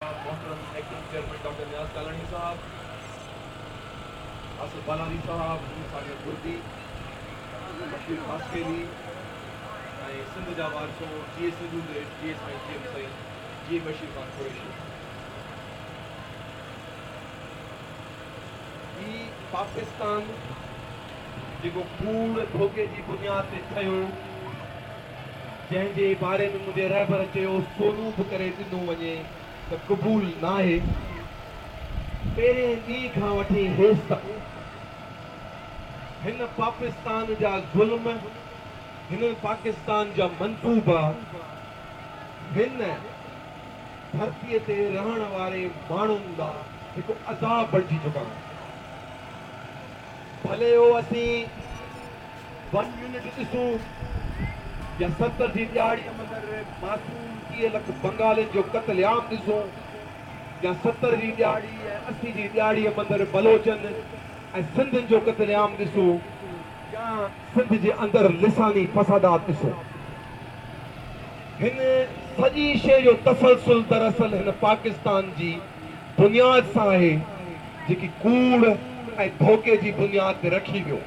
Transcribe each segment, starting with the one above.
محترم acting chairman doctor Niaz Kalani صاحب، آصف بالاني صاحب، ساگر گردي، بشير خاصخيلي ۽ سنڌ جا وارثو جيئي سنڌو ديش، جيئي سائين جي ايم سيد، جيئي بشير خان قريشي. هي پاڪستان جيڪو ڪوڙ ڌوڪي جي بنياد تي ٺهيو، جنهن جي باري ۾ منهنجي رهبر چيو سونو به ڪري ڏنو وڃي ته قبول ناهي. پهرين ڏينهن کان وٺي هيستائين هن پاپستان جا ظلم، هنن پاڪستان جا منصوبا هن ڌرتيء تي رهڻ واري ماڻهن لا هڪ عذاب بڻجي چڪا آهن. ڀلي اهو اسين ون يونٽ ڏسون يا 70 جي ڏهاڙيء اندر معصوم 30 لک بنگالين جو قتل عام ڏسون يا 70 جي ڏهاڙي ۽ 80 جي ڏهاڙيء اندر بلوچن ۽ سنڌين جو قتل عام ڏسون يا سنڌ جي اندر لساني فسادات ڏسون. هن سڄي شيء جو تسلسل دراصل هن پاڪستان جي بنياد سان آهي، جيڪي ڪوڙ ۽ ڌوڪي جي بنياد تي رکي ويو.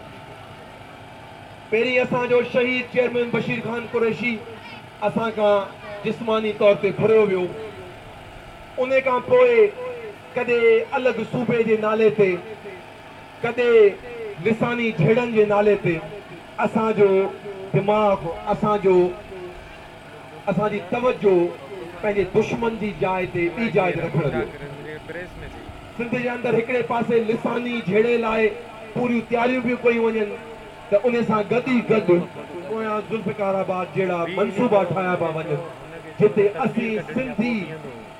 پهرين اسان جو شهيد چيئرمين بشير خان قريشي اسان کان جسماني طور تي ڦريو ويو. ان کان پوء ڪڏهن الڳ صوبي جي نالي تي، ڪڏهن لساني جهيڙن جي نالي تي اسان جو دماغ، اسان جو اسان جي توجه پنهنجي دشمن جي جاء تي ٻي جاء تي رکڻ ويو. سنڌ جي اندر هڪڙي پاسي لساني جهيڙي لاء پوريون تياريون پيون ڪيون وڃن ته ان سان گڏ ئي گڏ پويان ذوالفقار آباد جهڙا منصوبا ٺاهيا پيا وڃن جتي اسين سنڌي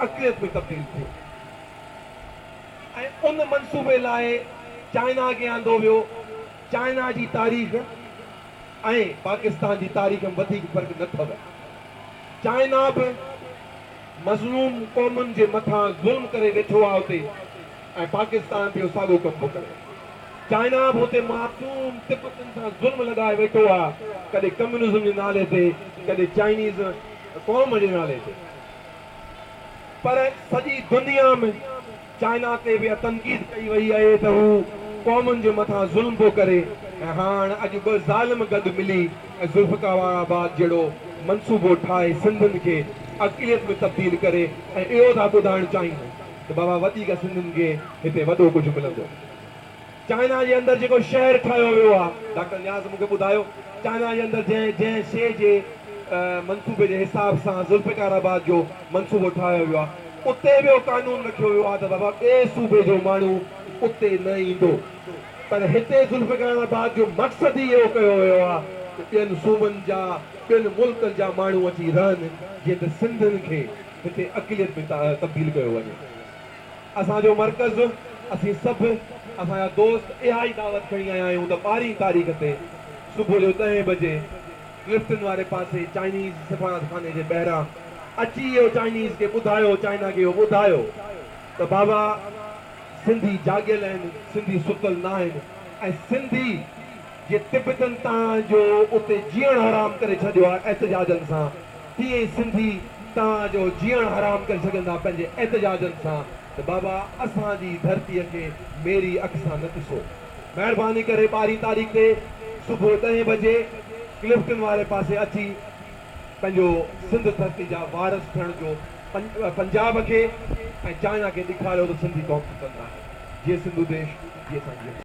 اقليت ۾ تبديل ٿيون ۽ ان منصوبي لاء چائنا کي آندو ويو. چائنا جي تاريخ ۽ پاڪستان جي تاريخ ۾ وڌيڪ فرق نه اٿو. چائنا به مظلوم قومن جي مٿان ظلم ڪري ويٺو آ اتي ۽ پاڪستان به اهو ساڳو ڪم پيو ڪري. چائنا به اتي معصوم تبتن سان ظلم لڳائي ويٺو آ، ڪڏهن ڪميونزم جي نالي تي، ڪڏهن چائنيز قوم جي نالي تي. پر سڄي دنيا ۾ چائنا تي به اها تنقيد ڪئي وئي آهي ته هو قومن جي مٿان ظلم پيو ڪري ۽ هاڻ اڄ ٻه ظالم گڏ ملي ۽ ذوالفقار آباد جهڙو منصوبو ٺاهي سنڌين کي اقليت ۾ تبديل ڪري ۽ اهو ٿا ٻڌائڻ چاهين ته بابا وڌيڪ سنڌين کي هتي وڏو ڪجهه ملندو. چائنا جي اندر جيڪو شهر ٺاهيو ويو آ، ڊاڪٽر نياز مون کي ٻڌايو، چائنا جي اندر جنهن جنهن شيء جي منصوبي جي حساب سان ذوالفقار آباد جو منصوبو ٺاهيو ويو آ، اتي به اهو قانون رکيو ويو آ ته بابا ٻئي صوبي جو ماڻهو اتي نه ايندو. پر هتي ذوالفقار آباد جو مقصد ئي اهو ڪيو ويو آ ته ٻين صوبن جا، ٻين ملڪن جا ماڻهو اچي رهن، جيئن ته سنڌين کي هتي اقليت ۾ تبديل ڪيو وڃي. اسان جو مرڪز، اسين سڀ، اسان جا دوست اها ئي دعوت کڻي آيا آهيون ته 12 تاريخ تي صبح جو 10 بجي ڪلفٽن واري پاسي چائنيز سفارتخاني جي ٻاهران اچي اهو چائنيز کي ٻڌايو، چائنا کي اهو ٻڌايو ته بابا سنڌي جاڳيل آهن، سنڌي ستل ناهن ۽ سنڌي جي تبتن توهان جو اتي جيئڻ حرام ڪري ڇڏيو آهي احتجاجن سان، تيئن ئي سنڌي توهان جو جيئڻ حرام ڪري ڇڏيندا پنهنجي احتجاجن سان ته بابا اسان جي ڌرتيء کي ميري اک سان نه ڏسو. مهرباني ڪري 12 تاريخ تي صبح 10 بجي ڪلفٽن واري پاسي اچي پنهنجو سنڌ ڌرتي جا وارث ٿيڻ جو پنجاب کي ۽ چائنا کي ڏيکاريو ته سنڌي قوم ستل ناهي. جيئي سنڌو ديش، جيئي سائين جي.